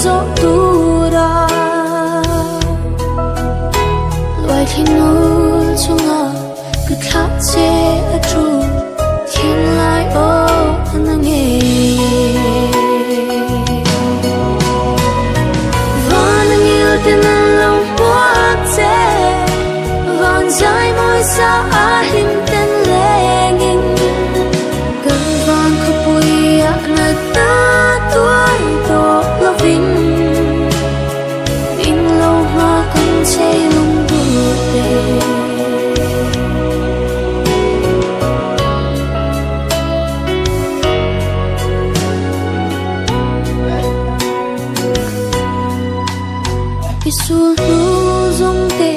zawh tura Luaithli nul chunga ka thlah che a tul Thinlai aw a na ngei e Van a ngil ten an lo hmuak che Van zai mawi sa a hlim ten lengin Kan van khawpui ah natna tuar tawh lovin Min lo hma kan chei lung duh te. I sul hnu zawng te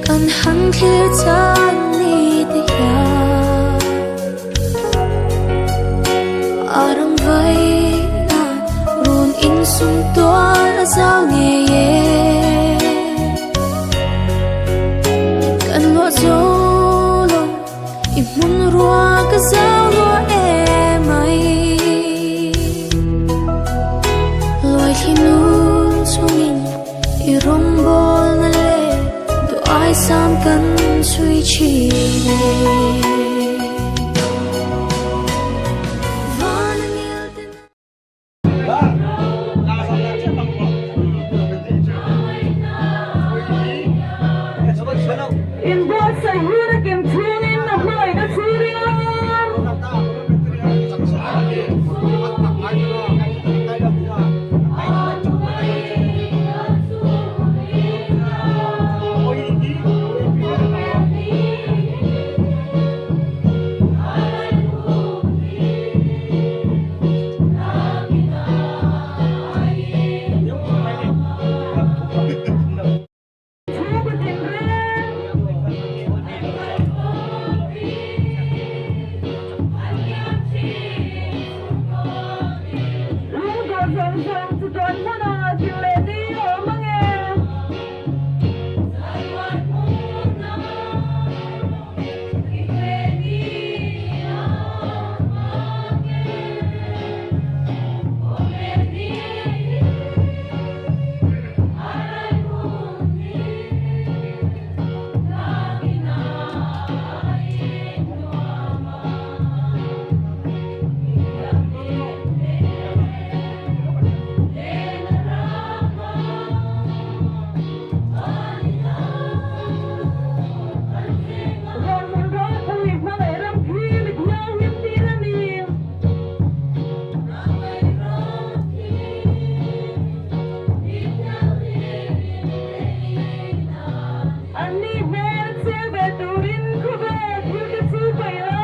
kan han thlir chan ni te hian A rang vai nan run in sum tual a zau ngei e Kan luah zo lo i hmun rua ka zau lua emai Luaithli nun chungin i rawngbawlna leh duh aisam kan chhui thin e. Van a ngil te na. In buatsaih hun a kem chhungin a hmangaihna chhungin Lungdawh zawng zawng chu tuan hmunah thil leh ni a awm ang e. Rawn ropui hmangaih ram khi mi thianghlim tir a ni. An ni hmel chhe ve turin khawvel thil te chu paih la.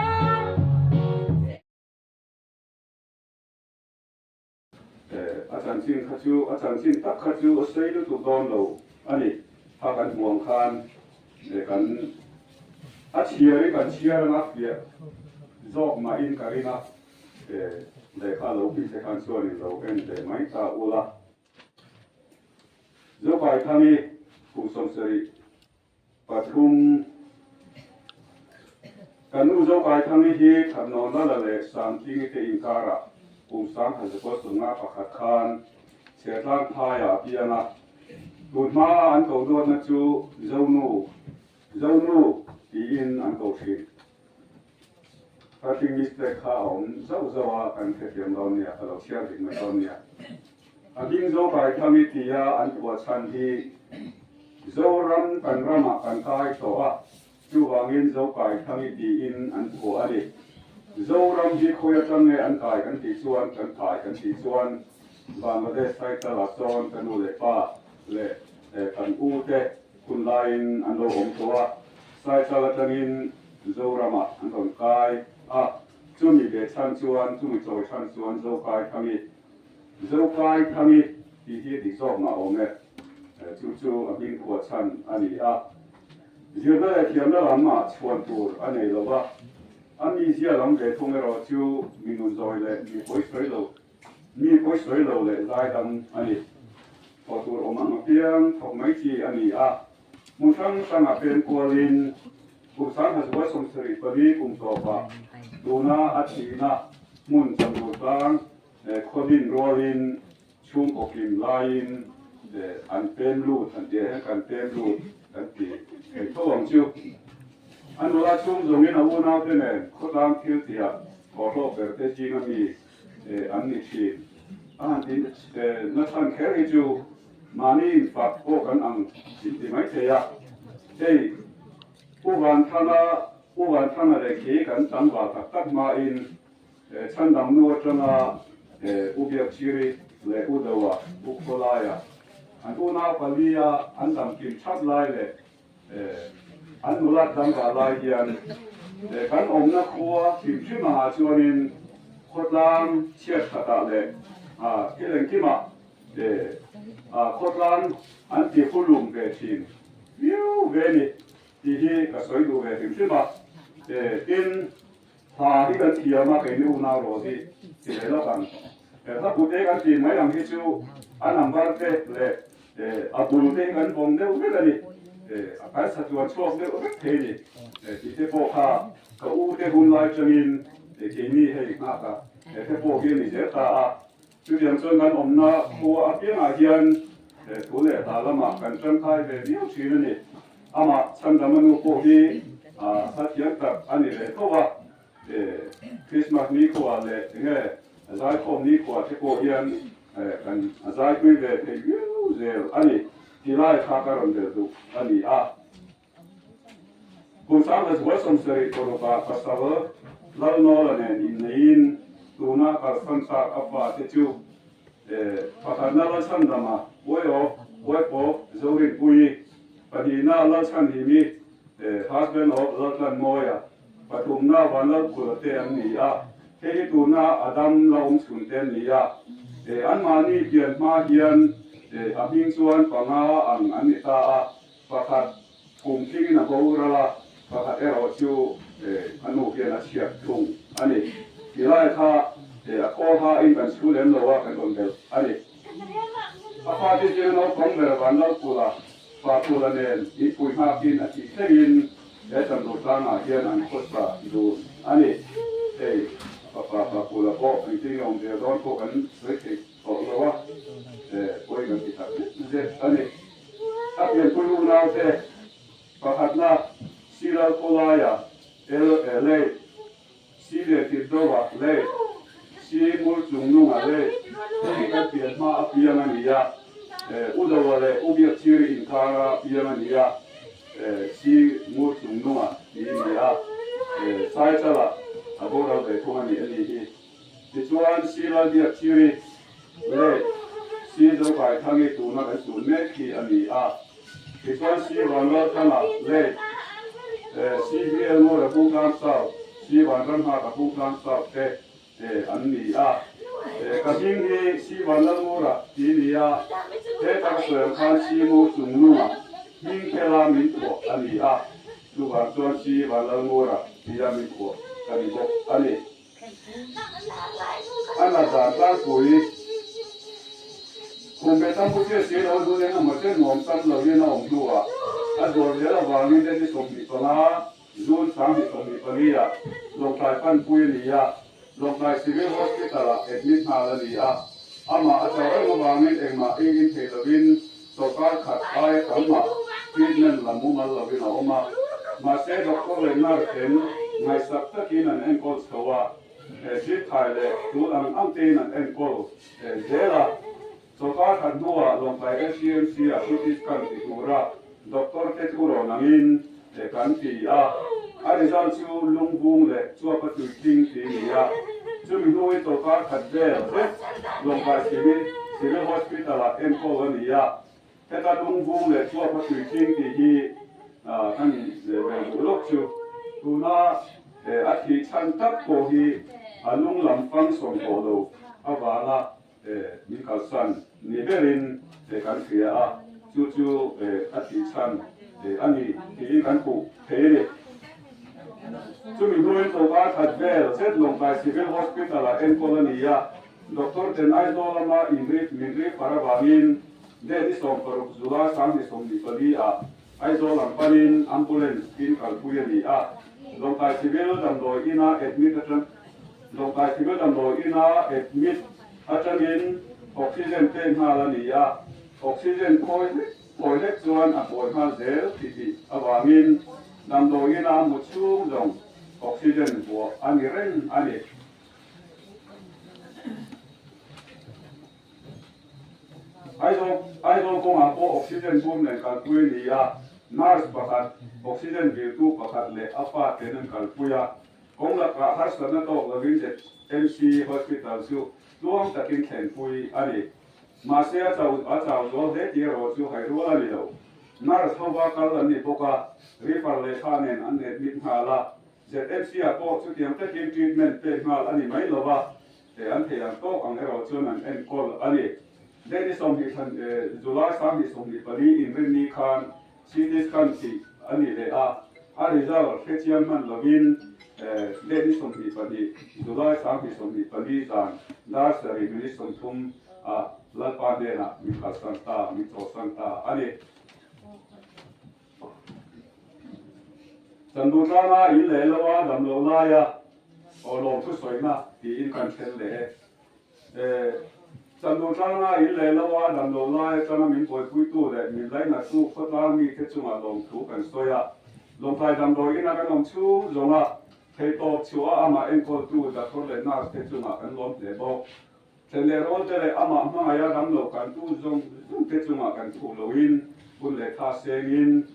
A chanchin kha chu, a chanchin tak kha chu a sawi lutuk dawn lo a ni. Kha kan hmuh ang khan kan a chhiar hi kan chhiar anga fiah zawk mahin ka ring a. Lehkha lo phih te khan chuanin lo en ve mai ta ula. Zopaithani kum 73 Kan nu Zopaithani hi Khatnawnlala leh Sangtlingi te inkarah kum 1951 khan Chhiatlang phaiah a piang a. Tun hmaa an ko duatna chu Zonu, Zonu tiin an ko thin. Typing mistake kha a awm zauh zauh a, kan hrethiam dawn nia, ka lo chhiar dik mai dawn nia. A hming Zokaithami tia an phuah chhan hi Zoram kan ramah kan kai tawh a, chuvangin Zokaithami tiin an phuah a ni. Zoram hi khawi atang nge an kai kan tih chuan kan kai kan tih chuan Bangladesh Saitala sawn ka nu leh pa leh kan u te hun laiin an lo awm tawh a, Saitala atangin Zoramah an rawn kai a, chumi ve chhan chuan, chumi chawi chhan chuan Zokaithangi, Zokaithangi tih hi dik zawk mah awm e, chu chu a hming phuah chhan a ni a. Zirna leh thiamna lamah chhuan tur a nei lo va, a mizia lam ve thung erawh chu mi nun zawi leh mi pawi sawi lo, mi pawi sawi lo leh zaidam a ni. Thawh tur awm ang apiang thawk mai chi a ni a. Hmun hrang hrangah pen kualin kum 1974 kum tawpah tuna a thihna hmun Chamdur tlang khaw din rualin Chhungkaw kim laiin an pem lut an tih ah hian kan pem lut kan ti thei tho ang chu. A nula chhung zawngin a unaute nen khawtlang thil tihah thawhhlawk ber te zinga mi an ni thin. A han ti nachhan kher hi chu mahni infak pawh kan ang inti mai thei a. Hei U Vanthanga U Vanthanga leh khi kan tlangval tak tak hmain Chhandam nu atanga U Biakchiri leh U Doa, U Khawlaia an unau palia an damkim that lai leh an nulat dangah lai hian kan awmna khua hrim hrim angah chuanin khawtlang chhiat khatah leh thil engkimah khawtlang an ti hulum ve thin viau ve ni tih hi ka sawi duh ve hrim hrim a. Tin. Hla hi kan thiam a, keini unau rawh hi ti ve lawk ang. Hla pute kan tih mai ang hi chu a number te leh a bul te hi kan vawng deuh vek a ni. Kan satuan chhuak deuh vek thei a ni. Tih te pawh kha ka u te hun lai tangin keini hei nghak a, te pawh hi a ni zel ta a. Chutiang chuan kan awmna khua apiangah hian thu leh hla lamah kan tangkai ve viau thin a ni. Amah Chhandama nu pawh hi hla thiam tak a ni ve tho a, Krismas nikhua leh enge zaikhawm nikhua te pawh hian kan zaipui ve thei viau zel a ni. Tilai kha ka rawn belh duh a ni a. Kum sangha zual sawmsarih parukah pasal Lalnawla nen inneiin tuna kalsan chak a fate chu pakhatna Lalchhandama, Way of, Wife of, Zorinpuii, pahnihna Lalchhanhimi, Husband of, Laltlanmawia, pathumna Vanlalphula te an ni a, hei hi tuna Adam la awm chhun te an ni a, anmahni pian hma hian a hming chuan panga ang an ni ta a. Pakhat kum tlingin a boral a, pakhat erawh chu a nu hian a chhiat thung a ni. Tilai kha a khawl hain kan chhu lem lo a, kan rawn belh a ni. A fate zir naupang ber Vanlalpula, Papula nen inpui nghakin a thih thlengin he Chandur tlangah hian an khawsa dun a ni. Hei a fapa Papula pawh engtin nge awm zel dawn pawh kan sawi thei tawh lo a, pawi kan ti tak zet zet a ni. A pianpui unaute pakhatna Silal Khawlaia, L Late, Si leh Tirhdova Late, Si Mur Chungnunga Late hei hi kan pian hma a piang a ni a, Udoa leh Ubiakchiri inkara piang a ni a, Si Mur Chungnunga tih a ni a, Saichala a boral ve thung a ni a ni hi. Tichuan, Silal Biakchiri leh Si Zokaithangi tuna kan sun mek hi a ni a. Tichuan, Si Vanlalthanga leh Si VL Ngawra Bungtlang South, Si Vanramnghaka Bungtlang South te an ni a. Ka hming hi Si Vanlalngura tih a ni a, heta ka sawi ang khan Si Ngur Chungnunga hming khela min phuah a ni a, chuvang chuan Si Vanlalngura tia min phuah ka ni bawk a ni. A nat dan tlangpui khum ve tam pawh chiah si lo zun eng emaw chen nuam sam lovin a awm hnuah a zual zel avangin te ni 25 June 2024 ah Lawngtlai panpui a ni a, Lawngtlai Civil Hospital ah admit nghal a ni a, amah a chauh reng avangin engmah ei in thei lovin sawrkar khat aia tamah treatment la mumal lovin a awm a, mahse doctor leh nurse ten ngaihsak takin an enkawl chho a, drip thai leh tul ang ang tein an enkawl zel a. Sawrkar khat hnuah Lawngtlai SCMC ah CT scan ti tura doctor te thu rawn angin kan ti a, a result chu lungbung leh chuapa tuitling ti a ni a, chumi hnuin sawrkar khat vel vek Lawngtlai Civil Hospital ah enkawl a ni a, heta lungbung leh chuapa tuitling tih hi kan vel duh lawk chu tuna a thih chhan tak pawh hi a lung lam function tawh lo avanga Min kalsan ni berin kan hria a, chu chu a thih chhan a ni tiin kan hmuh thei a ni. Chumi hnuin chawlhkar khat vel zet Lawngtlai Civil Hospital-ah enkawl a ni a, Doctor ten Aizawl lama inri min ri far avangin date ni 16 July 2024 ah Aizawl lam panin ambulance in kalpui a ni a, Lawngtlai Civil damdawi ina admit atang Lawngtlai Civil damdawi ina admit atangin. Oxygen pek nghal a ni a, oxygen khawi hlek khawi hlek chuan a buai nghal zel titih avangin damdawi ina mu chhung zawng oxygen buah a ni reng a ni. Aizawl Aizawl kawngah pawh oxygen bur nen kalpui a ni a, nurse pakhat, oxygen virtu pakhat leh a fa ten an kalpui a. Kawng lakah harsatna tawk lovin ZMC Hospital chu tluang takin thlenpui a ni. Mahse a chau a chau zual hle tih erawh chu hai rual a ni lo. Nurse hova kal an ni bawk a, refer lehkha nen an admit nghal a. ZMC ah pawh chutiang takin treatment pek nghal a ni mai lo va, an thei ang tawk ang erawh chuan an enkawl a ni. Date 20 thlan July 2024 inrinni khan CT scan tih a ni leh a, a result hrechiang hman lovin date ni 22 July 2024 zan dar sarih minute 30 ah Lalpa hnenah min kalsan ta, min chawlhsan ta a ni. Chandu tlanga in leh lo a dam loh laia aw lawm thusawina tiin kan then leh e. Chandu tlanga in leh lo a dam loh lai atanga min buaipuitu leh min lainattu khawtlang mite chungah lawmthu kan sawi a. Lawngtlai damdawi ina kan awm chhung zawnga theihtawp chhuah a amah enkawltu doctor leh nurse te chungah kan lawm hle bawk. Thlen leh rawl te leh amah hmangaih a dam lo kan tu zawng zawng te chungah kan thuh loin hun leh tha sengin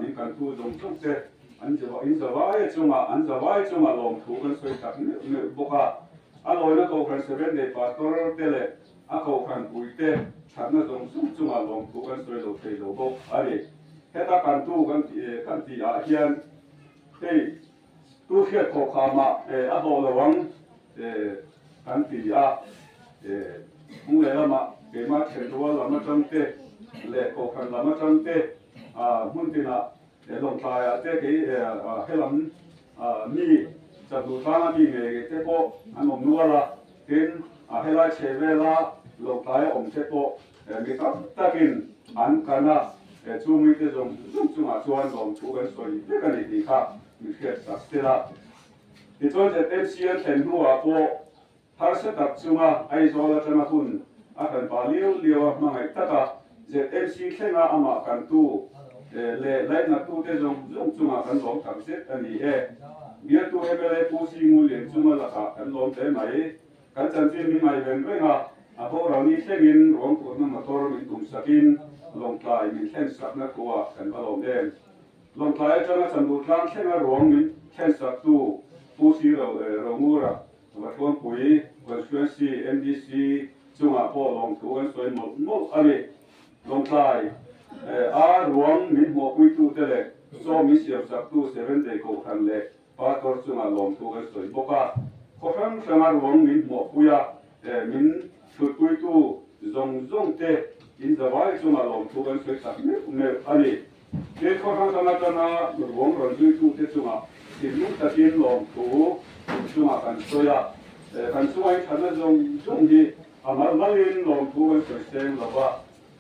min kan tu zawng zawng te an in zavai chungah an zavai chungah lawmthu kan sawi tak meuh meuh bawk a. A lawina Kohhran Seven Day Pastor te leh a Kohhran pui te thatna zawng zawng chungah lawmthu kan sawi lo thei lo bawk a ni. Heta kan tu kan kan tih ah hian hei tu hriat khawh khamah a hlawh lo ang kan ti a, hung leh lamah keimah thenrual lam atang te leh Kohhran lam atang te hmun tinah Lawngtlaiah te kei helam mi Chanduh tlanga mi ngei ngei te pawh an awm nual a, tin helai chhe vela Lawngtlaia awm te pawh mi tam takin an kan a, chu mite zawng zawng chungah chuan lawmthu kan sawi vek a ni tih kha mi hriat sak tel a. Tichuan ZMC an thlen hnuah pawh Harsa tak chunga Aizawl atanga hun a kan pa liau liau a hmangaih tak a, ZMC thlenga amah kantu leh lainattu te zawng zawng chungah kan lawm tak zet a ni e. Bialtu mla Pu Singu Lian chunga lakah kan lawm hle mai. Kan chanchin min ngaih reng reng a, a boral ni thlengin ruang putna motor min tum sakin Lawngtlai min thlen sakna thuah kan va lawm em. Lawngtlai atanga Chanduh tlang thlenga ruang min thlen saktu Pu Siro Rongura Vathuampui Constituency MDC chungah pawh lawmthu kan sawi mawlh mawlh a ni. Lawngtlai a ruang min hmuahpuitute leh chaw min siamsaktu Seventh-day Kohhran leh Pastor chungah lawmthu kan sawi bawk a. Khaw hrang hranga ruang min hmuahpui a, min hrutpuitu zawng zawng te in zavai chungah lawmthu kan sawi tak meuh meuh a ni. Tin, khaw hrang hrang atanga ruang rawn zuitute chungah thinlung takin lawmthu chungah kan sawi a, kan chunga in thatna zawng zawng hi a mal malin lawmthu kan sawi seng lo va,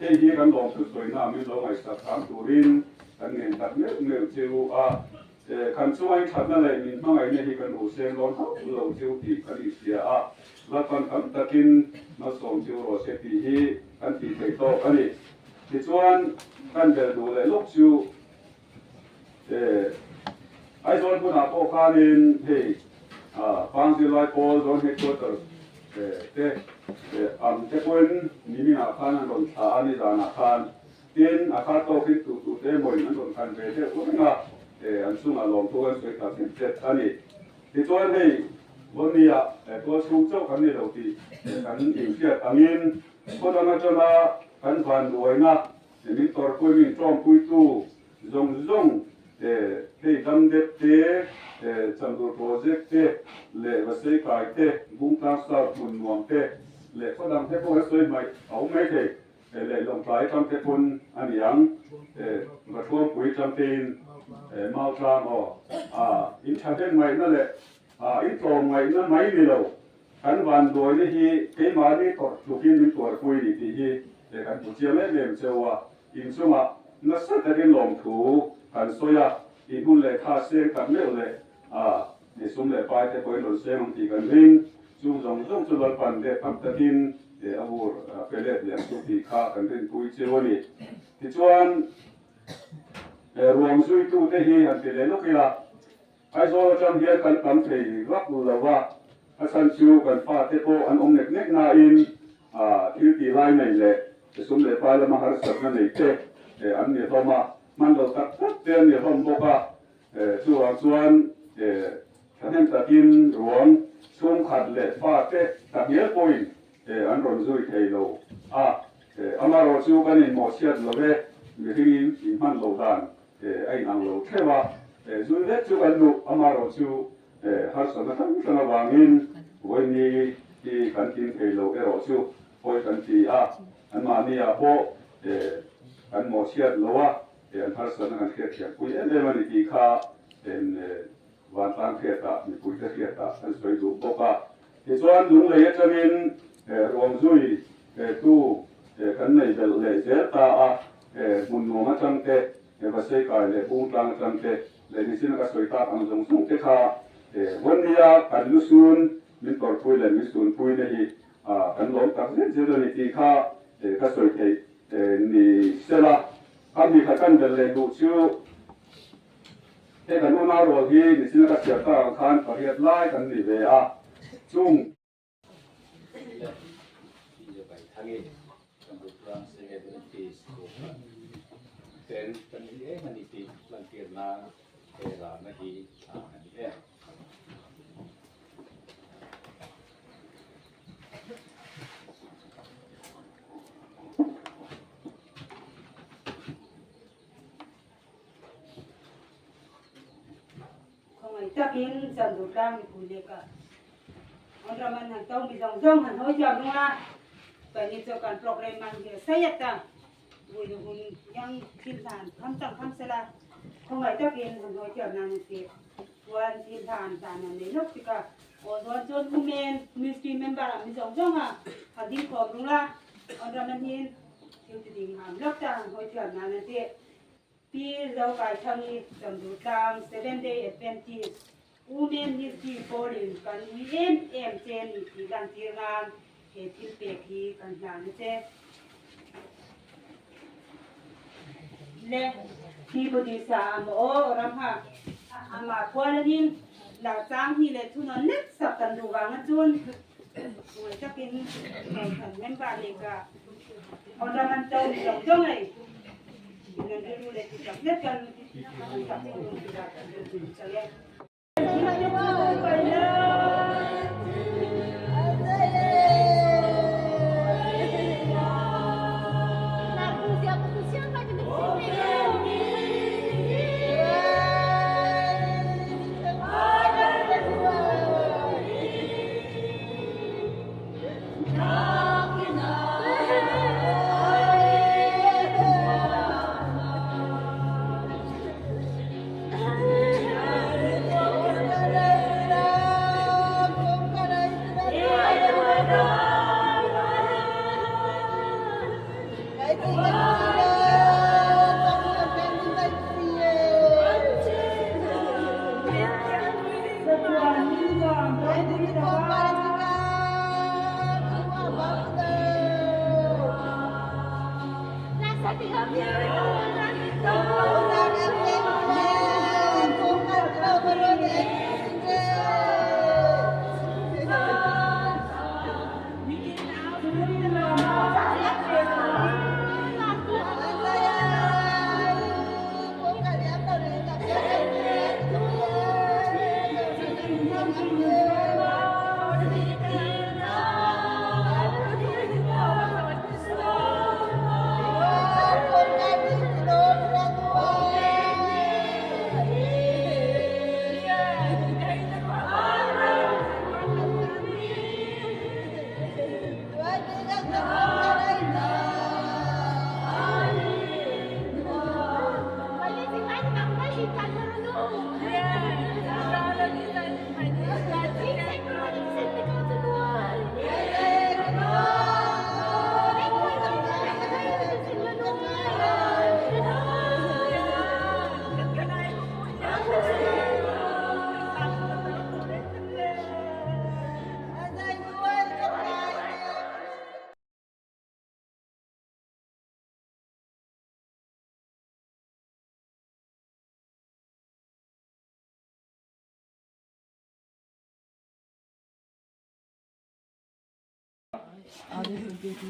hei hi kan lawmthu sawina a min lo ngaihsak hram turin kan ngen tak meuh meuh che u a, kan chunga in thatna leh min hmangaihna hi kan ru seng dawn hauh lo che u tih kan inhria a, Lalpan tam takin malsawm che u rawh se tih hi kan tih theih tawk a ni. Tichuan, kan bel duh leh lawk chu Aizawl hmunah pawh khanin hei Pangzilai Pawl Zone Headquarters te ang te pawhin niminah khan an rawn thlah a, nizanah khan. Tin, a khat tawkin tu tu te emawin an rawn khan ve deuh reng a, an chungah lawmthu kan sawi tak zet zet a ni. Tichuan hei Bawlnia tual chhung chauh kan ni lo tih kan inhriat angin khaw dang atanga kan vanduaina min tawrhpui min tawngpuitu zawng zawng hei Damdep te, Chandur Project te leh Vaseikai te, Bungtlang South hmun nuam te leh khaw dang te pawh hi sawi hmaih a awm mai thei. Leh Lawngtlai tangte pawn a ni ang, Vathuampui tangtein Mautlang aw in thahnem ngaihna leh in tlawm ngaihna mai ni lo, kan vanduaina hi keimahni tawrh tlukin min tuarpui ni tih hi kan hmu chiang em em cheu a, in chungah nasa takin lawmthu kan sawi a, i hmun leh kha seng tak meuh leh sum leh pai te pawhin rawn seng ang tih kan ring, chung zawng zawng chu Lalpan leh tam takin. a vur pe let leh ang chu tih kha kan rinpui cheu a ni. Tichuan, ruang zuitute hi han ti leh lawk ila, Aizawl atang hian kan tam thei vak lo va, a chhan chu kan fate pawh an awm nek nek nain thil tih lai nei leh sum leh pai lama harsatna nei te an ni hlawm a, hman lo tak tak te an ni hlawm bawk a. Chuvang chuan thahnem takin ruang chhungkhat leh fate takngial pawhin an rawn zui thei lo a, amaherawh chu kan inmawhchhiat lo e, mihringin inhman loh dan a inang lo theuh a, zui vek chu kan duh, amaherawh chu harsatna hrang hrang avangin vawiini hi kan kim thei lo erawh chu pawi kan ti a, anmahniah pawh kan mawhchhiat lo a, an harsatna kan hriatthiam pui em em a ni tih kha vantlang hriatah mipuite hriatah kan sawi duh bawk a. Tichuan Lunglei atangin ruang zui tu kan nei belh leh zel ta a, hmun nuam atang te, Vaseikai leh Bungtlang atang te leh nichin a ka sawi tak ang zawng zawng te kha Vawnnia kan lu sun min tawrhpui leh min sunpui te hi kan lawm tak zet zet a ni tih kha ka sawi theih ni sela. Ka mi kha kan belh leh duh chu He kan unau rual hi nichin a ka chhiar tak ang khan pariat lai kan ni ve a, chung. Le tih vai thangi kan Rutlang Adventist Kohhran ten kan ui em a ni tih lantir nan he rana hi a ni e. Khawngaih takin Chandur tlang mipui leh ka an ram an han to mi zawng zawng han hawi thiam rung a, keini chu kan program man hi a sei a ta, vui lu hun yang thil hlan kham tang kham sela, khawngaih takin han hawi thiam nan an ti, chuan thil hlan hlan an nei lawk tik a, aw dawn chuan women ministry member ang mi zawng zawng a han ding khawm rung la, an ram an hin thil ti ding ham lawk ta han hawi thiam nan an ti. Pi Zokaithangi Chamdurtlang Seventh Day Adventist Women Ministry pawlin kan ui em em che ni tih lantir nan he thil pek hi kan hlan a che. Le Pi Budisa a maw aw ram ha amah khualanin lar chang hi leh thunawn lek sak kan duh vang a chun buai takin Kohhran member leh ka Aw ram an to mi zawng zawng ei. Nan rilru leh ti tak zet kan tak chang e.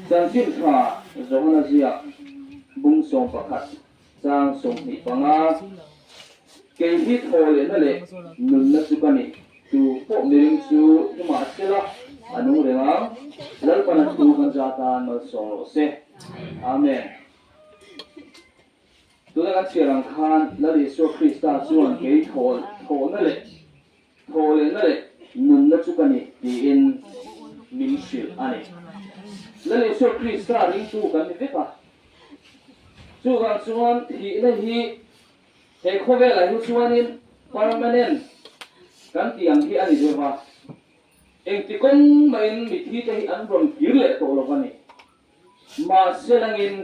Chanchin tha Johana ziak bung 11 chang 25. Kei hi thaw lehna leh nunna chu ka ni. Tu pawh miring chu i mahsela a nung reng ang. Lalpan a thu kan za tan malsawm rawh se. Amen. Tuna kan chhiar ang khan Lal Isua Krista chuan kei thaw thawhna leh thaw lehna leh nunna chu ka ni tiin min hrilh a ni. Lal Isua Krista ringtu kan ni vek a. Chuvang chuan thihna hi he khawvelah hi chuanin permanent kan tih ang hi a ni deuh va. Engti kawng mahin mithi te hi an rawn kir leh tawh lo va ni. Mahse langin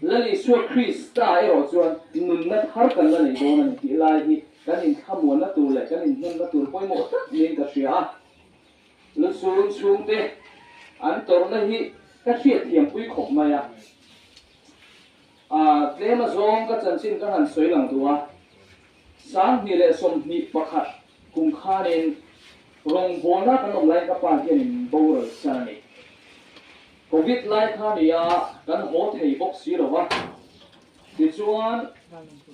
Lal Isua Krista erawh chuan nunna thar kan la nei dawn a ni tih lai hi kan inthlamuanna tur leh kan inhnemna tur pawimawh tak niin ka hria a. Lusun chhungte an tawrhna hi ka hriatthiampui khawp mai a. Tlem azawng ka chanchin ka han sawi lang duh a, 2021 kum khanin rawngbawlna kan awm laiin ka pa hianin boral san a ni. Covid lai kha ni a, kan haw thei bawk si lo va, tichuan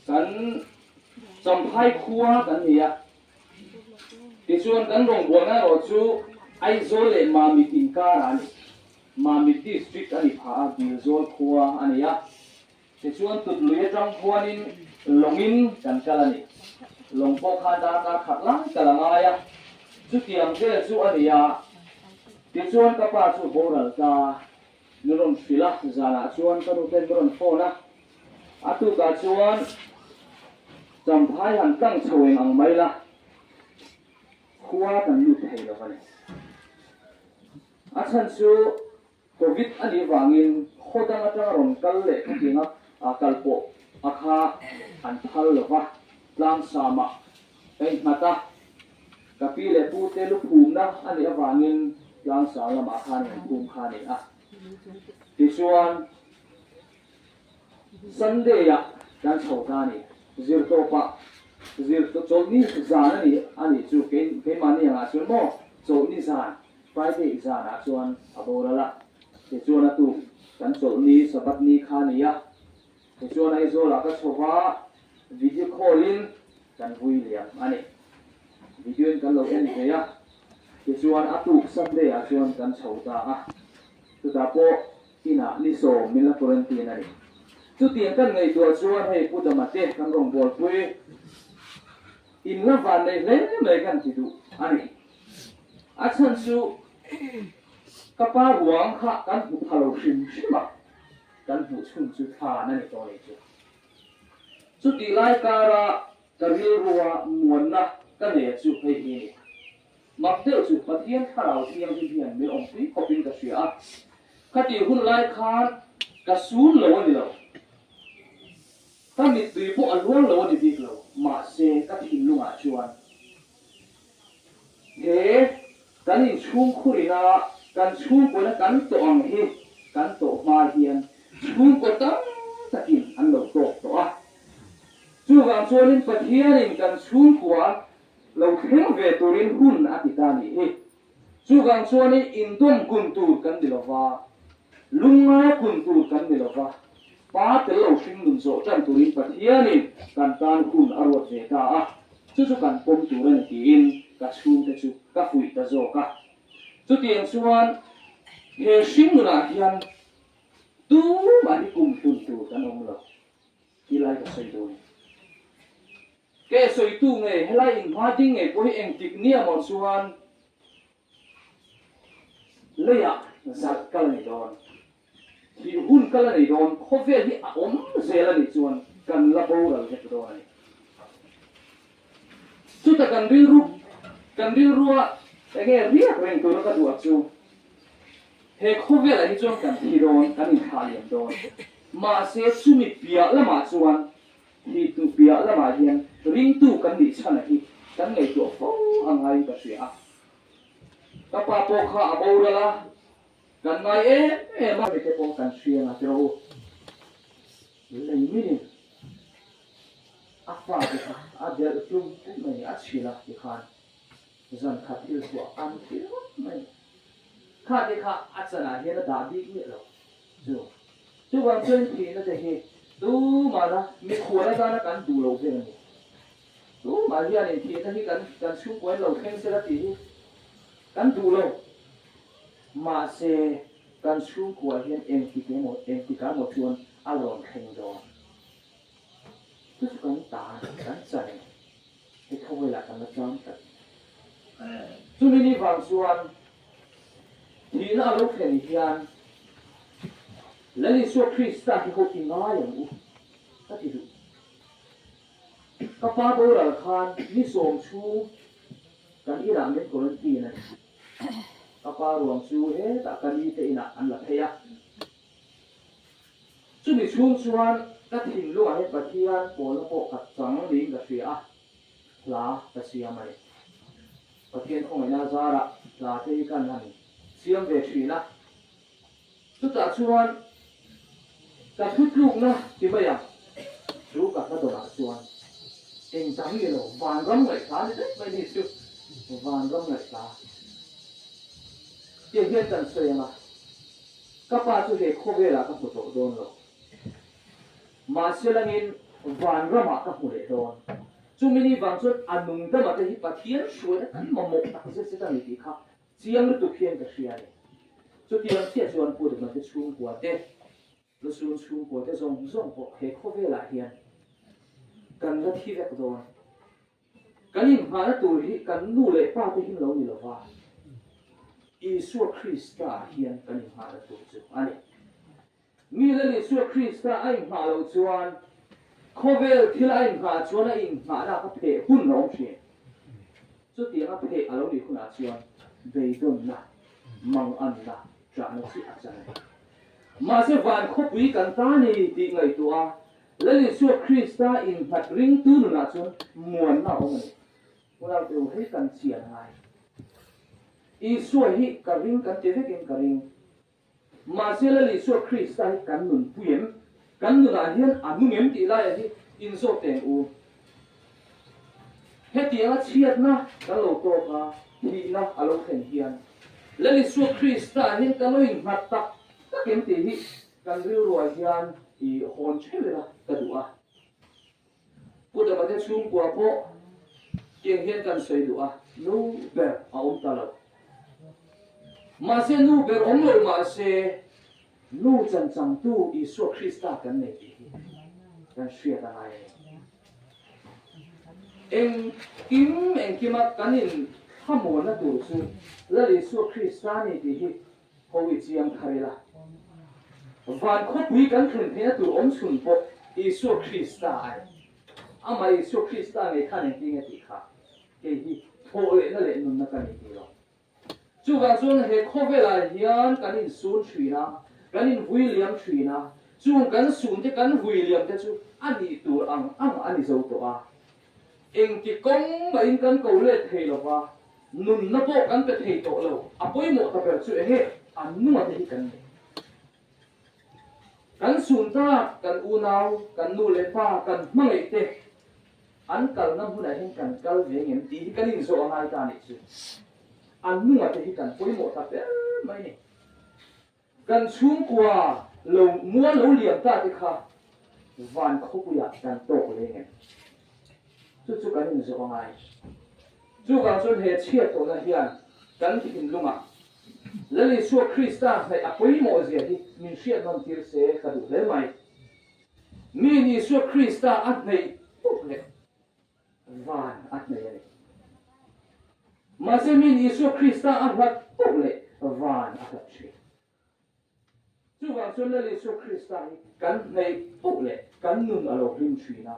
kan Champhai khua kan ni a, tichuan kan rawngbawlna erawh chu Aizawl leh Mamit inkar ah a ni. Mamit District a ni pha a, Dilzawl khua a ni a. Tichuan Tutlui atang khuanin lawngin kan kal a ni. Lawng pawh khan darkar khat lai kal a ngai a, chutiang vel chu a ni a. Tichuan ka pa chu boral ta, min rawn hrilh a, zanah chuan ka nu ten min rawn phone a. A tukah chuan Champhai han tlang chho eng ang mai la, khua kan lut thei lo a ni. A chhan chu Covid a nih vangin khaw dang atanga rawn kal leh khatianga kal pawh a kha an phal lo va, tlangsama ka innghat a, ka pi leh pu te lu phumna a nih avangin tlangsang lamah khan an phum kha a ni a. Tichuan Sunday-ah kan chho ta a ni, zirtawpah zir chawlhni zan a ni a nih chu keimahni angah chuan maw chawlhni zan Friday zanah chuan a boral a, tichuan a tuk kan chawlhni Sabbath ni kha a ni a, tichuan Aizawlah ka chho va, video call in kan vui liam a ni. Video in kan lo en ve a, tichuan a tuk Sunday ah chuan kan chho ta a, chutah pawh inah ni 10 min la quarantine a ni. Chutiang kan ngaihtuah chuan hei Pu Dama te kan rawngbawlpui in la van nei hle mai kan ti duh a ni. A chhan chu ka pa ruang kha kan hmu pha lo hrim hrim a, kan hmuh chhun chu thlan a ni tawh ni chu. Chutih lai kara ka rilrua muanna ka nei a chu hei hi a ni. Mak deuh chu Pathian thlarau thianghlim hian min awmpui khawpin ka hria a, khatih hun lai khan ka sun lo a ni lo. Ka mittui pawh a luang lo a ni bik lo, mahse ka thinlungah chuan He kan inchhungkhur ina kan chhungkuana kan tawh ang hi kan tawh hma hian chhungkaw tam takin an lo tawk tawh a. Chuvang chuanin Pathianin kan chhungkua lo thleng ve turin hun a ti ta nih hi. Chuvang chuanin indawm kun tur kan ni lova, lungngai kun tur kan ni lova, Pa tel lo hring nun zawh tan turin Pathianin kan tan hun a ruat ve ta a, chu chu kan pawm tur a ni tiin ka chhungte chu ka fuih ta zawk a. Chutiang chuan he hring nunah hian tumah hi kum hlun tur kan awm lo ti lai ka sawi dawn. Ke sawitu nge helai inhma ding ngei pawh hi engtik nia maw chuan Leiah zalh kal a ni dawn, thih hun kal a nei dawn, khawvel hi a awm zel a nih chuan kan la boral vek dawn a ni. Chuta kan rilru kan rilrua enge riak reng tura ka duh chu he khawvelah hi chuan kan thi dawn, kan inthlah liam dawn. Mahse chumi piah lamah chuan thih tu piah lamah hian ringtu kan nih chhan a hi kan ngaihtuah fo a ngaiin ka hria a. Ka pa pawh kha a boral a, kan ngai em em a. Mite pawh kan hria nga tiraw u. Lei minin a fate kha a delh hlum mai a chhil a tikhan zan khat thil chhuah an ti ringawt mai. Kha te kha a chanah hian a dah bik miah lo. Chu chuvang chuan thihna te hi tumahna mikhual atana kan duh lo vel a ni. Tumah hianin thihna hi kan kan chhungkuain lo thleng sela tih hi kan duh lo. Mahse kan chhungkuah hian engtik emaw engtikah emaw chuan a rawn thleng dawn. Chu chu kan tan kan chan e. He khawvelah kan la chang tlat. Chumi ni vang chuan thihna a lo thlen hian Lal Isua Krista hi ho i ngai ang u ka ti duh. Ka pa boral khan ni sawm chhung kan inah min quarantine a ni. Ka pa ruang chu hetah ka ni te inah an la phei a. Chumi chhung chuan ka thinlungah hian Pathian pawlna pawh ka chang niin ka hria a, hla ka siam a ni. Pathian khawngaihna zarah hla te hi kan han siam ve thin a. Chutah chuan ka thutlukna ti mai ang chu ka hla dawnah chuan eng dang ni lo, vanram ngaihhla ni daih mai ni chu, vanram ngaihhla tih hian kan sawi ang a. Ka pa chu he khawvelah ka hmu tawh dawn lo. Mahse langin vanramah ka hmu leh dawn. Chumi ni vang chuan a nung dama te hi Pathian hruaina kan mamawh tak zet zet a ni tih kha chiang lutuk hian ka hria a ni. Chutiang chiah chuan Pu Dama te chhungkua te, Lusun chhungkua te zawng zawng pawh he khawvelah hian kan la thi vek dawn. Kan inhmahna tur hi kan nu leh pa te hi lo ni lo va, Isua Krista ah hian kan inhmahna tur chu a ni. Mi Lal Isua Krista a inhmah loh chuan khawvel thil a inhmah chuan a inhmahna ka pheh hun a awm thin. Chutiang a pheh a lo nih hunah chuan beidawnna, manganna, ṭahna chi a chan a ni. Mahse van khawpui kan ta ni tih ngaihtuah a, Lal Isua Krista innghat ringtu nunah chuan muanna a awm a ni. Unau te u, hei kan chian ngai. Isua hi ka ring kan ti vekin ka ring. Mahse Lal Isua Krista hi kan nunpui em? Kan nunah hian a nung em tih laiah hi inzawt teng u. Hetianga chhiatna kan lo tawk a, thihna a lo thlen hian Lal Isua Krista hian kan lo innghat tak tak em tih hi Kan rilruah hian i hawn theuh ila ka duh a. Pu Damate chhungkua pawh tiang hian kan sawi duh a, nu ber a awm ta lo. Mahse nu ber awm lo mahse nu chanchangtu Isua Krista kan nei tih hi kan hriat a ngai a ni. Engkim engkima kan in thlamuanna tur chu Lal Isua Krista ni tih hi Ho i chiang thar ila. Van khawpui kan thlen theihna tur awm chhun pawh Isua Krista a ni. Amah Isua Krista ngei khan engtin nge tih kha kei hi thawh lehna leh nunna ka ni ti lo. Chuvang chuan he khawvelah hian kan insun thin a, kan invui liam thin a, chung kan sunte kan vui liam te chu a nih tur ang ang a ni zo tawh a. Engti kawng mahin kan ko let thei lo va, nunna pawh kan pe thei tawh lo. A pawimawh ta ber chu enge? An nunga te hi kan nei. Kan sun tak, kan unau, kan nu leh pa, kan hmangaih te an kalna hmunah hian kan kal ve ngem tih hi kan inzawh a ngai ta nih chu. An nunga te hi kan pawimawh ta ber mai ni. Kan chhungkua lo mual lo liam ta te kha van khawpuiah kan tawk leng em? Chu chu kan inzawh a ngai. Chuvang chuan he chhiat tawhna hian kan thinlungah Lal Isua Krista hnaih a pawimawh zia hi min hriat nawn tir se ka duh hle mai. Miin Isua Krista a hnaih pawh leh Van a hnei a ni. Mahse min Isua Krista a hlat poh leh van a hlat thin. Chuvang chuan Lal Isua Krista hi kan hneih poh leh kan nun a lo hlim thin a,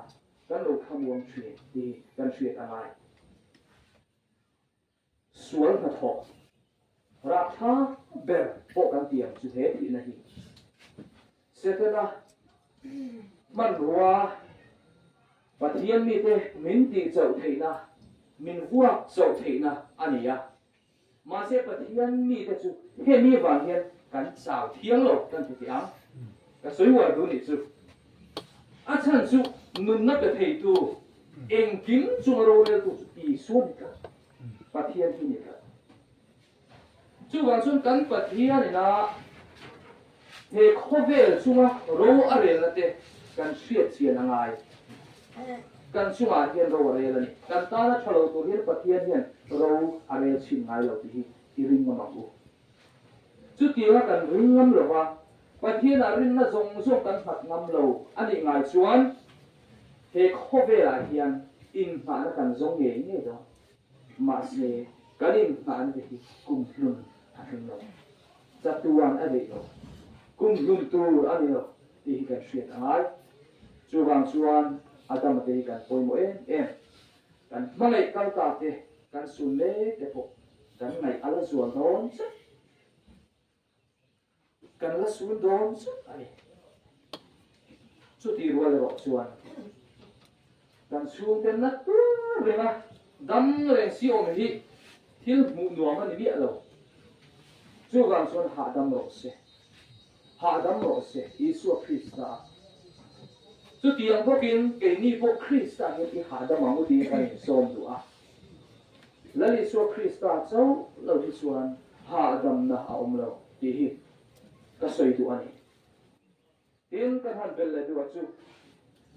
kan lo thlamuang thin tih hi kan hriat a ngai. Sual hnathawk rapthlak ber pawh kan ti ang chu he thihna hi. Setana hmanrua Pathian mite min tih chauh theihna, min vuak chauh theihna a ni a. Mahse Pathian mite chu hemi vang hian kan chau thiang lo kan ti teh ang. Ka sawi uar duh nih chu. A chhan chu nunna pe theitu engkim chunga roreltu chu Isua ni tlat, Pathian hi ni tlat. Chuvang chuan kan Pathian ina he khawvel chunga ro a relna te kan hriat chian a ngai. Kan chungah hian ro a rel a ni. Kan tana tha lo tur hian Pathian hian ro a rel chhin ngai lo tih hi i ring ngam ang u. Chutianga kan ring ngam lo va, Pathianah rinna zawng zawng kan nghat ngam lo a nih ngai chuan he khawvelah hian inngahna kan zawng ngei ngei dawn. Mahse, kan inngahna te hi kumhlun a tling lo, chatuan a deih lo, kumhlun tur a ni lo tih hi kan hriat a ngai. Chuvang chuan Adama te hi kan pawimawh em em. Kan hmangaih kal ta te, kan sun mek te pawh kan ngaih a la zual dawn zet. Kan la sun dawn zet a ni. Chutih rual erawh chuan kan chhungte na tur renga dam reng si awm hi thil hmuh nuam a ni miah lo. Chuvang chuan hahdam rawh se. Hahdam rawh se, Isua Krista a. Chutiang bawkin keini pawh Krista hian i hahdam ang u tiin kan insawm duh a. Lal Isua Krista chauh lo hi chuan hahdamna a awm lo tih hi ka sawi duh a ni. Tin, kan han bel leh duh a chu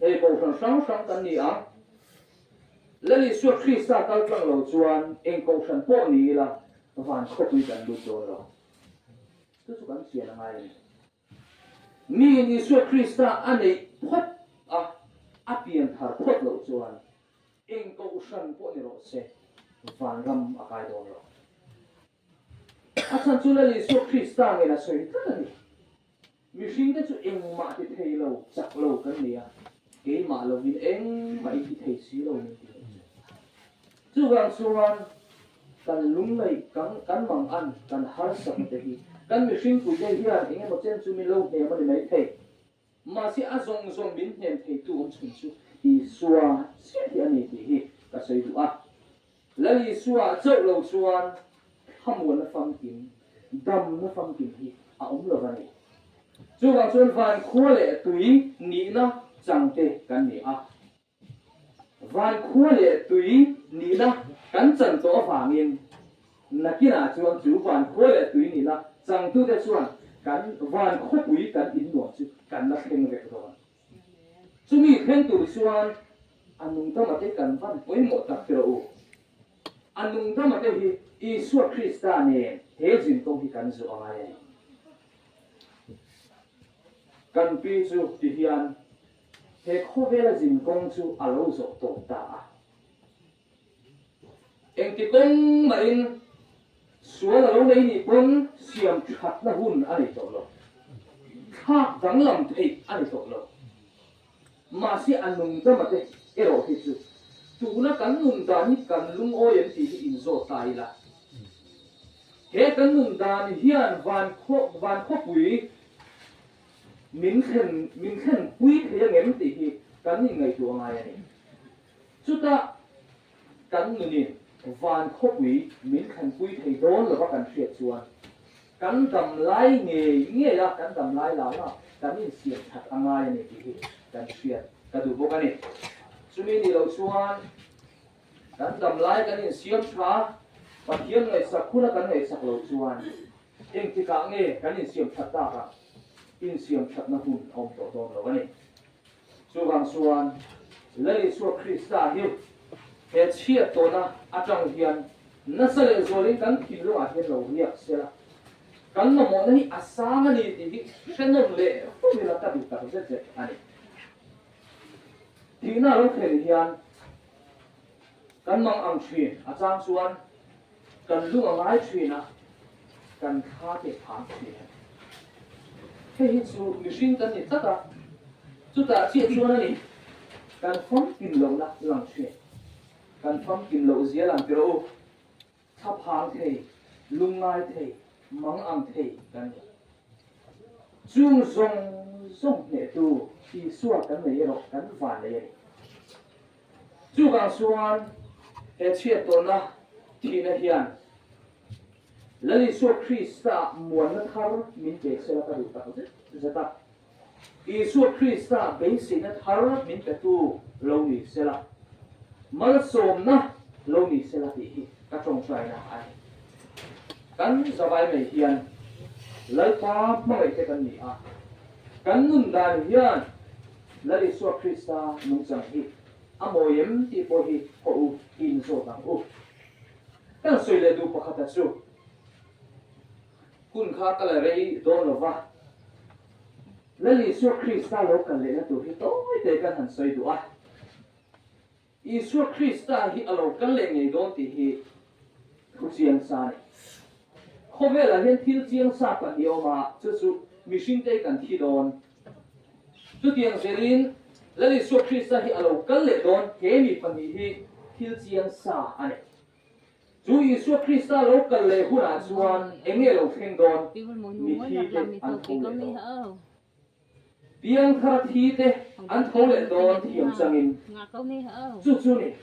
hei kohhran hrang hrang kan ni ang. Lal Isua Krista kal tlang lo chuan eng kohhran pawh ni ila van khawpui kan lut dawn lo. Chu chu kan chian a ngai a ni. Miin Isua Krista a neih phawt a, a pian thar phawt loh chuan eng kohhran pawh ni rawh se, vanram a kai dawn lo. A chhan chu Lal Isua Krista ngei a sawi tlat a ni. Mihringte chu engmah ti thei lo, chak lo kan ni a, keimah lovin engmah i ti thei si lo min ti lo chu. Chuvang chuan kan lungngaih, kan kan mangan, kan harsatna te hi kan mihring puite hian eng emaw chen chu min lo hnem a ni mai thei. Mahse a zawng zawng min hnem theitu awm chhun chu Isua chiah hi a ni tih hi ka sawi duh a. Lal Isua chauh lo chuan thlamuanna famkim, damna famkim hi a awm lo va ni. Chuvang chuan van khua leh tui nihna changte kan ni a. Van khua leh tui nihna kan chan tawh avangin nakinah chuan chu van khua leh tui nihna changtute chuan kan van khawpui kan innuam chu kan la thleng vek dawn. Chumi thleng tur chuan a nungdamate kan van pawimawh tak tiraw u. A nungdamate hi Isua Krista nen he zinkawng hi kan zawh a ngai a ni. Kan pi chu ti hian he khawvela zinkawng chu a lo zawh tawp ta a. Engti kawng mahin sual a lo nei nih pawn siam thatna hun a nei tawh lo. Thlak danglam theih a ni tawh lo. Mahse a nungdama te erawh hi chu tuna kan nun dan hi kan lungawi em tih hi inzawt ta ila. He kan nun dan hian van van khawpui min thlen min thlenpui thei angem tih hi kan inngaihtuah ngai a ni. Chutah kan nunin van khawpui min thlanpui thei dawn lova kan hriat chuan kan dam lai ngei ngei a, kan dam lai la la kan insiam that a ngai a ni tih hi kan hriat ka duh bawk a ni. Chumi nih loh chuan kan dam lai kan insiam tha, Pathian ngaihsak huna kan ngaihsak loh chuan engtikah nge kan insiam that tak ang? Insiam thatna hun a awm tawh dawn lo a ni. Chuvang chuan Lal Isua Krista hi he chhiat tawhna atang hian nasa leh zualin kan thinlungah hian lo riak se la, kan mamawhna hi a sang a ni tih hi hre nawm leh fo ila ka duh tak zet zet a ni. Thihna lo thlen hian kan mang ang thin, a chang chuan kan lung a ngai thin a, kan thla te phang thin a ni. Hei hi chu mihring kan ni tlat a, chutah chiah chuan a ni kan famkim lohna lang thin. Kan famkim loh zia lang tiraw u, thla phang thei, lung ngai thei, mang ang thei kan ni. Chung zawng zawng hnehtu Isua kan nei erawh kan van nei a ni. Chuvang chuan he chhiat tawhna thihna hian Lal Isua Krista muanna thar min pe sela ka duh tak zet zet a. Isua Krista beiseina thar min petu lo ni sela, malsawmna lo ni sela tih hi ka tawngtaina a ni. Kan zavai mai hian Lalpa hmangaihte kan ni a, kan nun dan hian Lal Isua Krista nungchang hi a mawi em tih pawh hi haw u in zawt ang u. Kan sawi leh duh pakhata chu hun kha ka la rei dawn lo va, Lal Isua Krista lo kal lehna tur hi tawi te kan han sawi duh a. Isua Krista hi a lo kal leh ngei dawn tih hi thu chiang sa a ni. Khawvelah hian thil chiang sa pahnih a awm a, chu chu mihringte kan thi dawn. Chutiang zelin Lal Isua Krista hi a lo kal leh dawn, he mi pahnih hi thil chiang sa a ni. Chu Isua Krista lo kal leh hunah chuan eng nge lo thleng dawn? Mithite an tho leh dawn. Piangthar thi te an tho leh dawn thiam changin chu chu ni.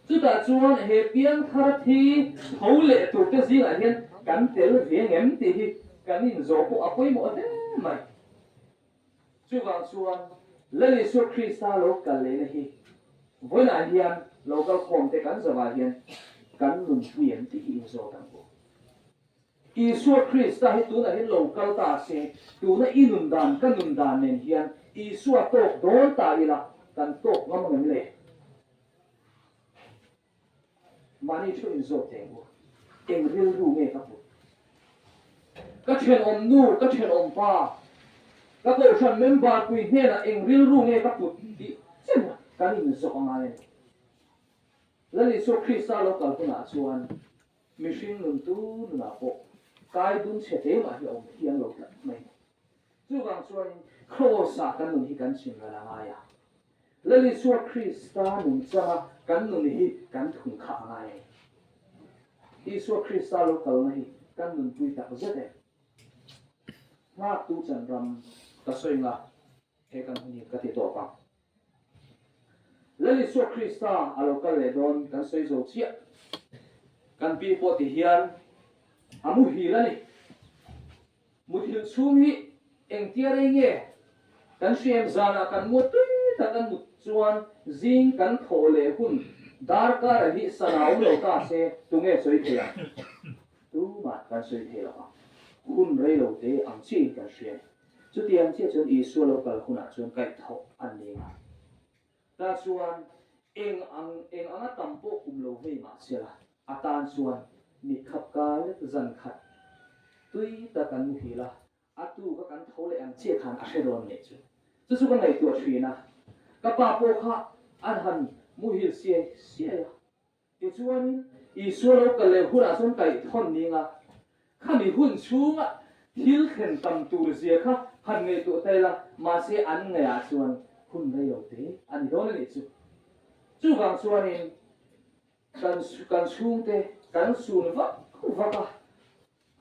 Chutah chuan he piangthar thi tho leh tur te zingah hian kan tel ve ngem tih hi kan inzawh pawh a pawimawh hle mai. Chuvang chuan Lal Isua Krista lo kal lehna hi vawiinah hian lo kal khawm te kan zavah hian kan nunpui em tih hi inzawt ang u. Isua Krista hi tunah hian lo kal ta se, tuna i nun dan ka nun dan nen hian Isua tawk dawn ta ila kan tawk ngam ang em le? Mahni thu inzawt teh ang u, eng rilru nge ka put? Ka thenawm nu, ka thenawm pa, ka kohhran member pui hnenah eng rilru nge ka put tih chen kan inzawk a ngai a ni. Lal Isua Krista lo kal hunah chuan Mihring nun tu nunah pawh kai dun chhe te mah hi a awm thiang lo tlat mai. Chuvang chuanin Kraws-ah kan nun hi kan chim ral a ngai a. Lal Isua Krista nun changa kan nun hi kan thun khah a ngai a ni. Isua Krista lo kalna hi kan nunpui tak zet e. Nghaktu chan ram ka sawi nga he kan hun hi ka ti tawp ang. Lal Isua Krista a lo kal leh dawn kan sawi zo chiah. Kan pi pawh ti hian a muhil a ni. Muthilh chhung hi engtia rei nge kan hriam zanah kan mu tui tak an mut chuan zing kan thawh leh hun darkar a hi sana awm lo ta se tunge sawi thei ang? Tumah kan sawi thei lo ang. Hun rei lo te ang chiahin kan hria. Chutiang chiah chuan Isua lo kal hunah chuan kaihthawh an ni a. Tah chuan eng ang eng anga tam pawh kum lo vei mah sela, a tan chuan mit khap ka lek zan khat tui tak an muhil a, a tu ka kan tho leh ang chiah khan a hre dawn nih chu. Chu chu ka ngaihtuah thin a, ka pa pawh kha an han muhil siai siai a. Tichuanin, Isua lo kal leh hunah chuan kaihthawnh ninga khami hun chhunga thil thlen tam tur zia kha han ngaihtuah ta ila, mahse an ngaihah chuan hun rei lo te a ni dawn a nih chu. Chuvang chuanin kan kan chhungte kan sun vak vak a,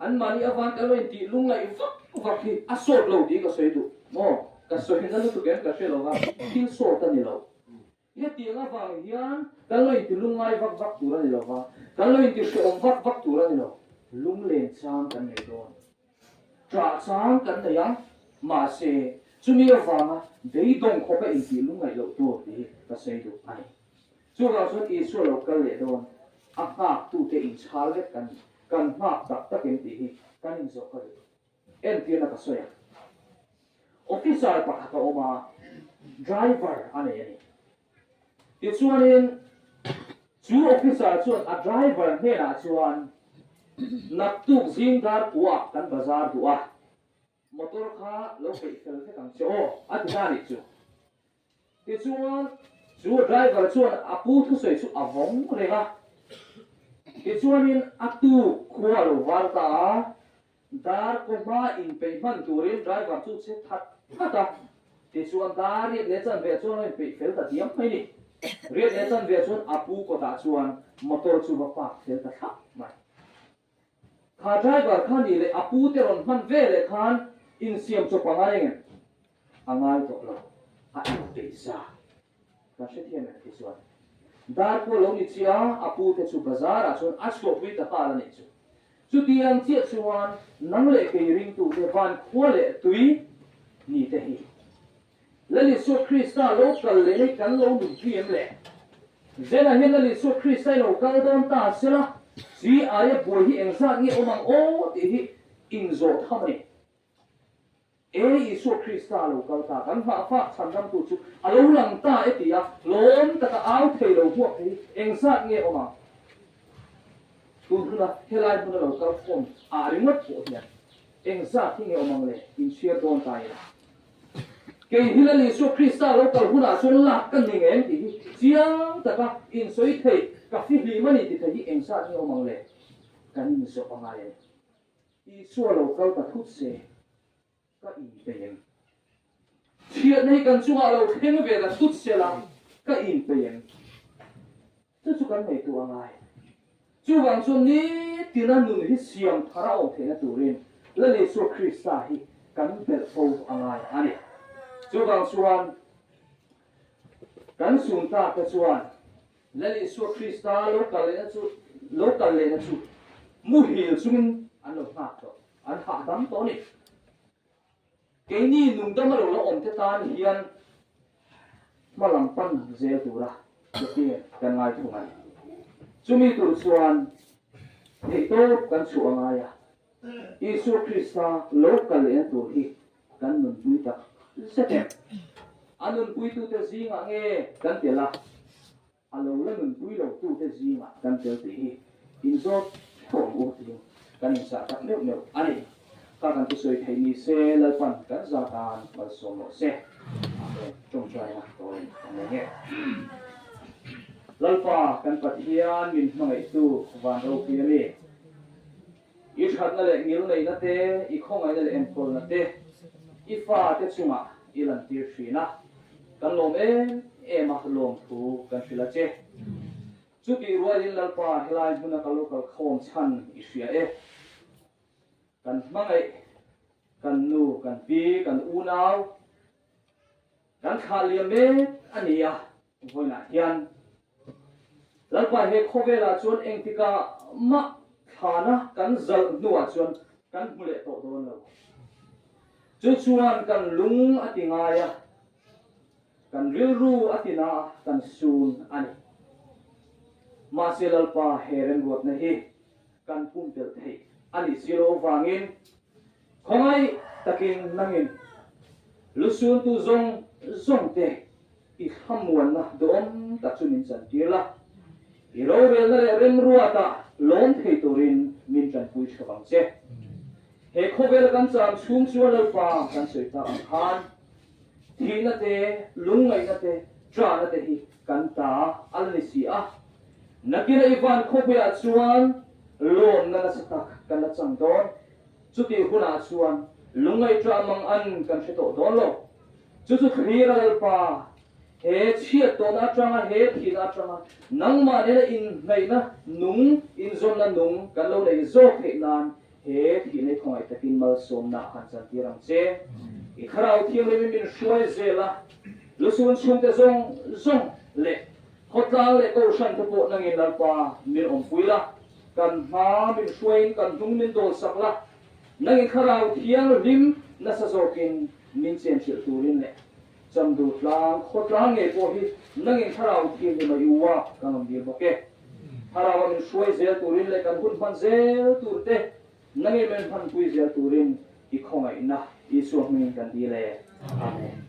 anmahni avang kan lo intih lungngaih vak vak hi a sawt lo tih ka sawi duh maw? Ka sawi na lutuk em ka hre lo va, thil sawt a ni lo. Hetiang avang hian kan lo inti lungngai vak vak tur a ni lo va, kan lo inti hrehawm vak vak tur a ni lo. Lunglen chang kan nei dawn. Ṭah chang kan nei a, mahse chumi avanga beidawng khawpa intih lungngaih loh tur tih hi ka sawi duh a ni. Chuvang chuan Isua lo kal leh dawn, a nghaktute inchhal vek kan ni, kan nghak tak tak em tih hi kan inzawh ka duh. Entirna ka sawi a, officer pakhat a awm a, driver a nei a ni. Tichuanin chu officer chuan a driver hnenah chuan naktuk zing dar puah kan bazar duh a, motor kha lo peih fel vek ang che aw a ti ta a nih chu. Tichuan, chu driver chuan a pu thusawi chu a vawng reng a. Tichuanin a tuk khua a lo var ta a, dar kaw hma inpeih hman turin driver chu che that that a. Tichuan dar riat leh chanve chuan a inpeih fel ta diam mai ni. Riat leh chanve chuan a pu kawtah chuan motor chu va park fel ta thlap mai. Kha driver kha nih leh a pu te rawn hman ve leh khan insiam chawp a ngai engem? A ngai tawh lo, a inpeih za. Kan hrethiam em ti chuan dar pawh lo ni chiah a, a pu te chu bazar ah chuan a chhuahpui ta nghal a nih chu. Chutiang chiah chuan nang leh kei ringtute van khua leh tui ni te hi Lal Isua Krista lo kal leh hi kan lo nunpui em le? Zela hian Lal Isua Krista i lo kal dawn ta sela, Chi aia buai hi engzat nge awm ang aw tih hi inzawh tham a ni. E Isua Krista lo kal ta, kan nghahfak chhandamtu chu a lo lang ta e ti a, lawm taka au thei lo hmuak thei hi engzat nge awm ang? Tun huna helai hmuna lo kal khawm ah ringawt pawh hian engzat hi nge awm ang le? Inchhiar dawn ta ila. Kei hi Lal Isua Krista lo kal hunah chuan lak ka ni ngem tih hi chiang taka insawi thei ka fihlim a ni ti thei hi engzat nge awm ang le? Kan inzawh a ngai a ni. Isua lo kal ta thut se ka inpeih em? Chhiatna hi kan chungah lo thleng ve ta thut se la ka inpeih em? Chu chu kan ngaihtuah a ngai. Chuvang chuan nitina nun hi siam thar a awm theihna turin Lal Isua Krista hi kan belh fo a ngai a ni. Chuvang chuan kan sun tak te chuan Lal Isua Krista lo kal lehna chu lo kal lehna chu muhil chungin an lo nghak tawh, an hahdam tawh a ni. Keini nungdama lo la awmte tan hian hma lam pan zel tura ke kan ngai thung a ni. Chumi tur chuan theihtawp kan chhuah a ngai a, Isua Krista lo kal lehna tur hi kan nunpui tak zet em? A nunpuitute zingah nge kan tel a? A lo la nunpui lo tute zingah kan tel tih hi inzawt theuh ang u tiin kan inzah tak meuh meuh a ni. Kha kan thusawi theih ni se Lalpan kan za tan malsawm rawh se. Amen. Tawngtaina tawi kan nei nge. Lalpa kan Pathian min hmangaihtu van ropui a mi. I thatna leh ngilneihna te, i khawngaihna leh enkawlna te i fate chungah i lantir thin a, kan lawm em em a, lawmthu kan hrilh a che. Chutih rualin Lalpa helai hmuna ka lo kal khawm chhan i hria e. Kan hmangaih, kan nu, kan pi, kan unau, kan thlah liam mek a ni a, vawiinah hian Lalpa he khawvelah chuan engtikah mah thlana kan zalh hnuah chuan kan hmu leh tawh dawn lo. Chu chuan kan lung a ti ngai a, kan rilru a ti na a, kan sun a ni. Mahse Lalpa he remruatna hi kan pumpelh theih a nih si loh avangin khawngaih takin nangin lusuntu zawng zawng te I thlamuanna duhawm tak chu min chantir la, i rorelna leh remruata lawm thei turin min tanpui ṭha vang che. He khawvela kan cham chhung chuan Lalpa kan sawi tak ang khan thihna te, lungngaihna te, ṭahna te hi kan ta a la ni si a. Nakina i van khawpuiah chuan lawmna nasa tak kan la chang dawn. Chutih hunah chuan lungngaih ṭah mang an kan hre tawh dawn lo. Chu chu thlir a Lalpa, he chhiat tawhna atanga, he thihna atanga nangmah nena inhnaihna nung, inzawmna nung kan lo neih zawk theih nan he thihna i khawngaih takin malsawmna han chantir ang che. I Thlarau Thianghlimin min hruai zel a, lusun chhungte zawng zawng leh khawtlang leh kohhran te pawh nangin Lalpa min awmpui la, kan hma min hruaiin kan hnung min dawlsak la, nangin Thlarau Thianghlim nasa zawkin Min chen hrilh turin leh Chamdur tlang, khaw tlang ngei pawh hi nangin thlarau thianghlim a i u a, kan rawn dil bawk e. Thlarau a min hruai zel turin leh kan hun hman zel tur te nangin min hmanpui zel turin i khawngaihna Isua hmingin kan dil e. Amen.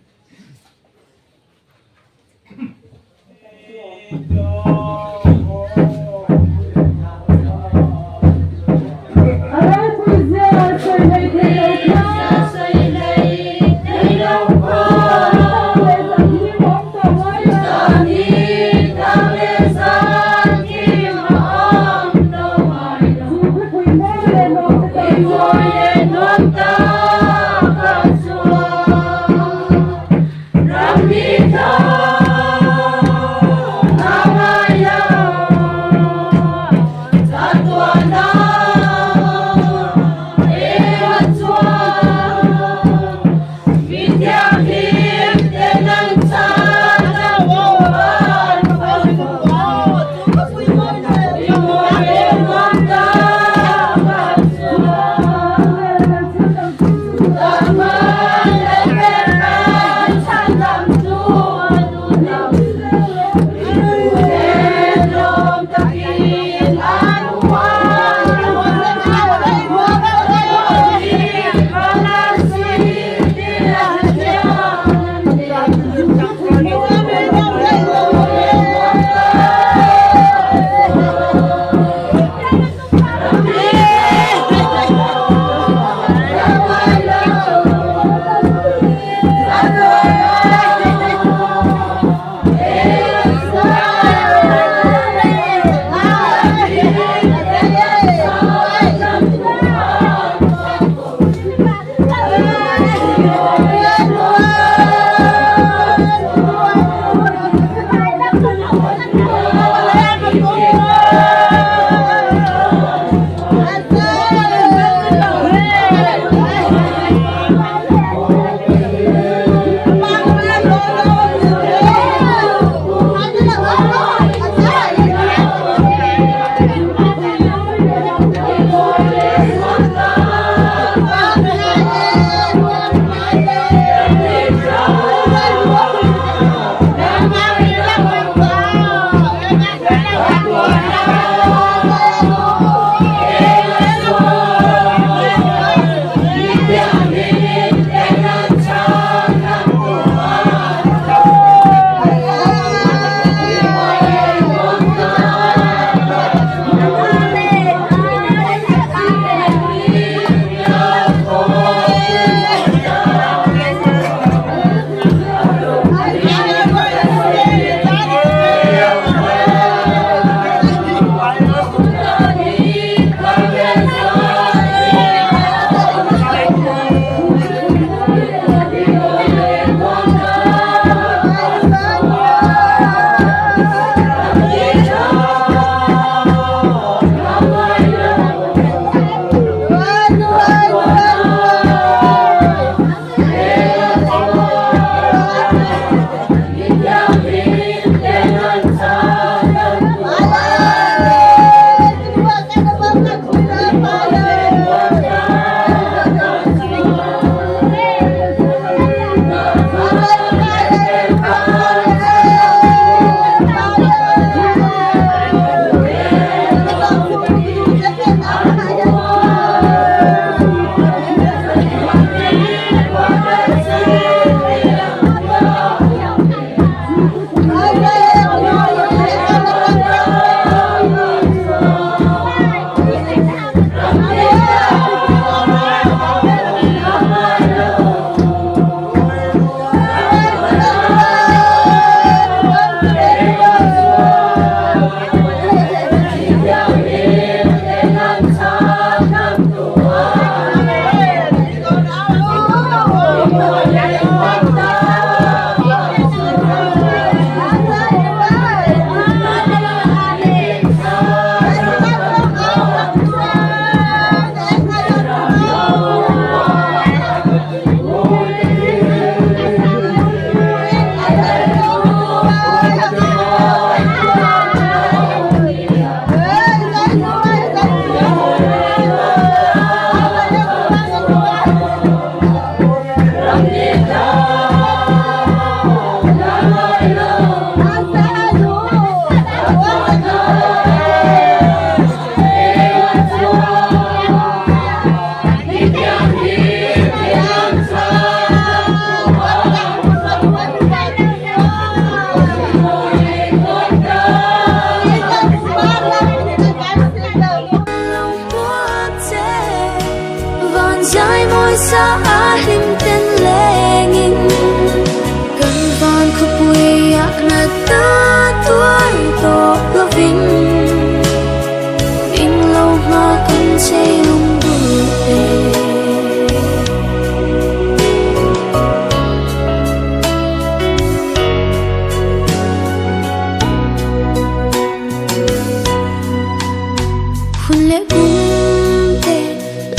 Hun leh kum te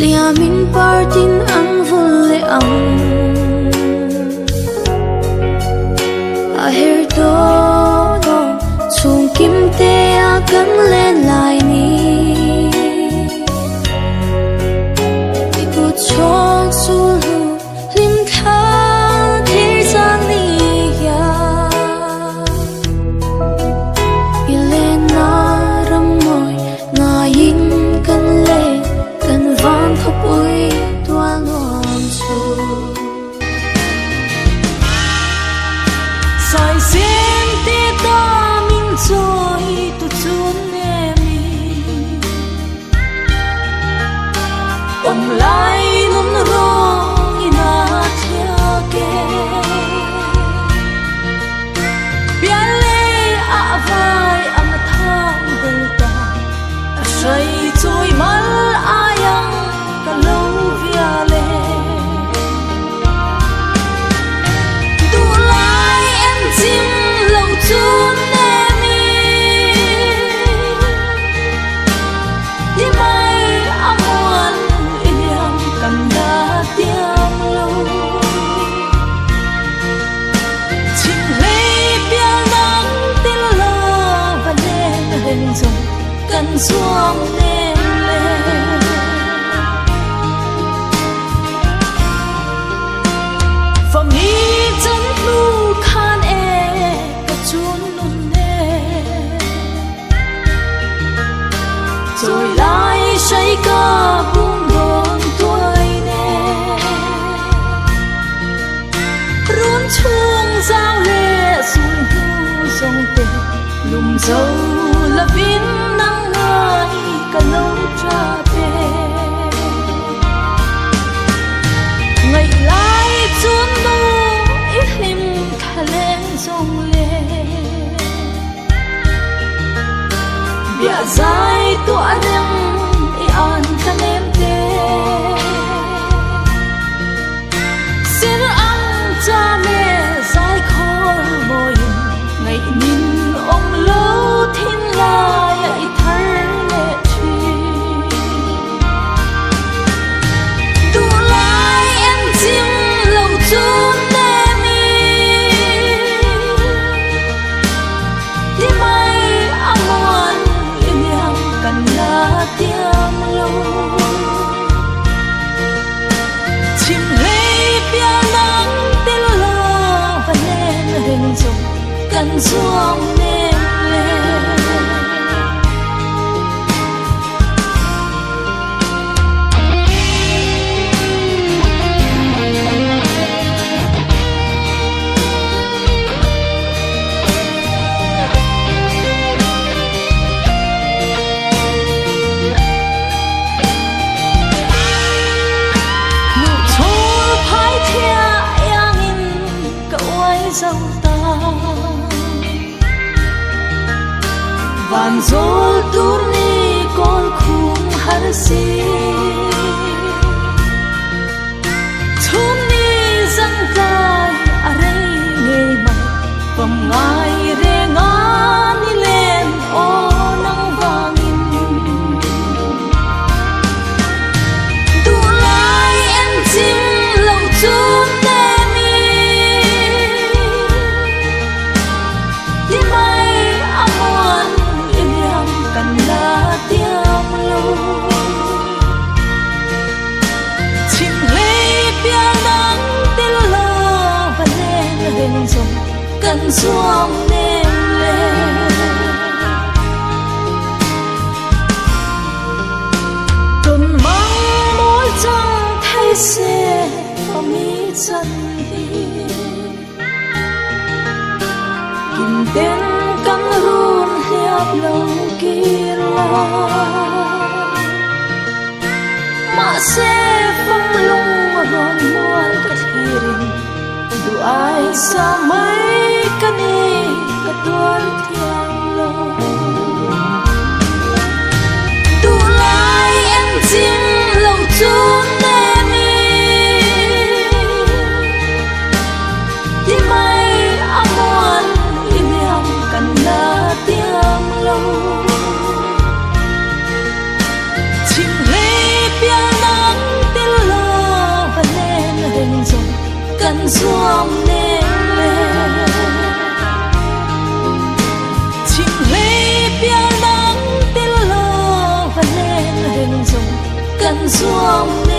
liamin partin an vul leh ang. A her tawh dawn chhung kim te a kan len lai ni. I kut chhawng sul hnu hlim thla thir chang ni hian. I lenna ram mawi ngaiin kan leng kan van khawpui tual nuam chu. Saisen te ta min chawi tu chun nemi Awm lai nun rawng ina thliak e Pialei a vai ang a thang bel ta A hrai chawi mal ai ang ka lo vial e Duhlai em chim lo chun nem i Ti mai a muan i liam kan la tiam lo Chim hlei pial nang til lo va len reng zawng kan chuang nem le. Fami chan hnu khan e ka chun nun e Chawi lai hrai ka bung dawn tuai ne Run chung zau le sul hnu zawng te lum zo lovin nang ngai ka lo tap e. Ngaih lai chun nu i hlim thla leng zawng le Bia zai tuah reng i an ka nem te Sir ang cha me zai khawl mawiin ngaih nin awm lo thin lai a i thar leh thin. Duhlai em chim lo chun nem i Ti mai a muan i liam kan la tiam lo. Chim hlei pial nang tel lo va len reng zawng kan zuang nem le. Hnuchhawl phai thliah iangin ka uai zo ta. Van zawl tur ni kawl khum har si. Chhum ni zan tlai a rei ngei mai pawm ngai reng a ni len aw nang vangin. Duhlai em chim lo chun nem i Ti mai a muan i liam kan la tiam lo. Chim hlei pial nang tel lo va len reng zawng kan zuang nem le. Tuần mang mối trăng Lo kir la. Mahse fam lung a rawn mual ka thlirin duh ai sa mai ka ni ka tuar thiam lo. Duhlai engchin lo chu nem i ti mai a muan i liam kan la tiam lo. Chhim hlei pial nang tel lo va len reng zawng kan zuam nen le. Chhim hlei pial nang tel lo va len reng zawng kan zuam.